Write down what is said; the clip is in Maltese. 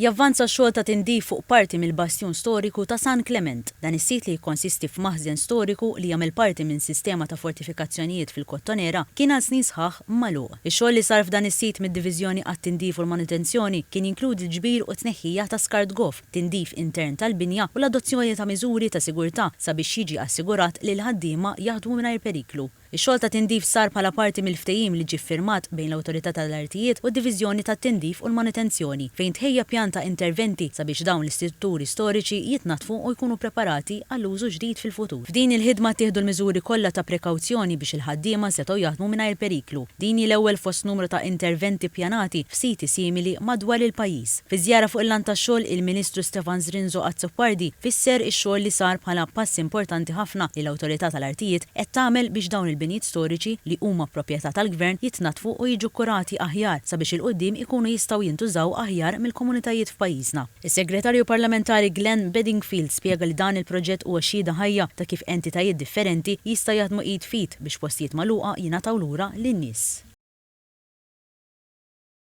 Javvanza x-xogħol ta' tindif fuq parti mill-bastjun storiku ta' San Klement. Dan is-sit li jikkonsisti f'maħżen storiku li jagħmel parti minn sistema ta' fortifikazzjonijiet fil-Kottonera kien għal snin sħaħ magħluq. Ix-xogħol li sar f'dan is-sit mid-Diviżjoni għat-Tindif u l-Manutenzjoni kien jinkludi l-ġbir u t-tneħħija ta' skart goff, tindif intern tal-binja u l-adozzjoni ta' miżuri ta' sigurtà sabiex jiġi assigurat li l-ħaddiema jaħdmu mingħajr periklu. Ix-xogħol ta' tindif sar bħala parti mill-ftehim li ġie ffirmat bejn l-Awtorità tal-Artijiet u d-Diviżjoni tat-Tindif u l-Manutenzjoni, fejn tħejja pjan ta' interventi sabiex dawn l-istrutturi storiċi jitnaddfu u jkunu preparati għall-użu ġdid fil-futur. F'din il-ħidma ttieħdu l-miżuri kollha ta' prekawzjoni biex il-ħaddiema setgħu jaħdmu mingħajr periklu. Din hi l-ewwel fost numru ta' interventi ppjanati f'siti simili madwar il-pajjiż. Fi żjara fuq il-lant tax-xogħol, il-Ministru Stefan Zrinzo Azzopardi fisser ix-xogħol li sar bħala pass importanti ħafna li l-Awtorità tal-Artijiet qed tagħmel biex dawn il-binjiet storiċi li huma proprjetà tal-Gvern jitnaddfu u jiġu kkurati aħjar sabiex 'il quddiem ikunu jistgħu jintużaw aħjar mill-komunitajiet f'pajjiżna. Is-Segretarju Parlamentari Glenn Bedingfield spjega li dan il-proġett huwa xhieda ħajja ta' kif entitajiet differenti jista' jaħdmu id f'id biex postijiet magħluqa jingħataw lura lin-nies.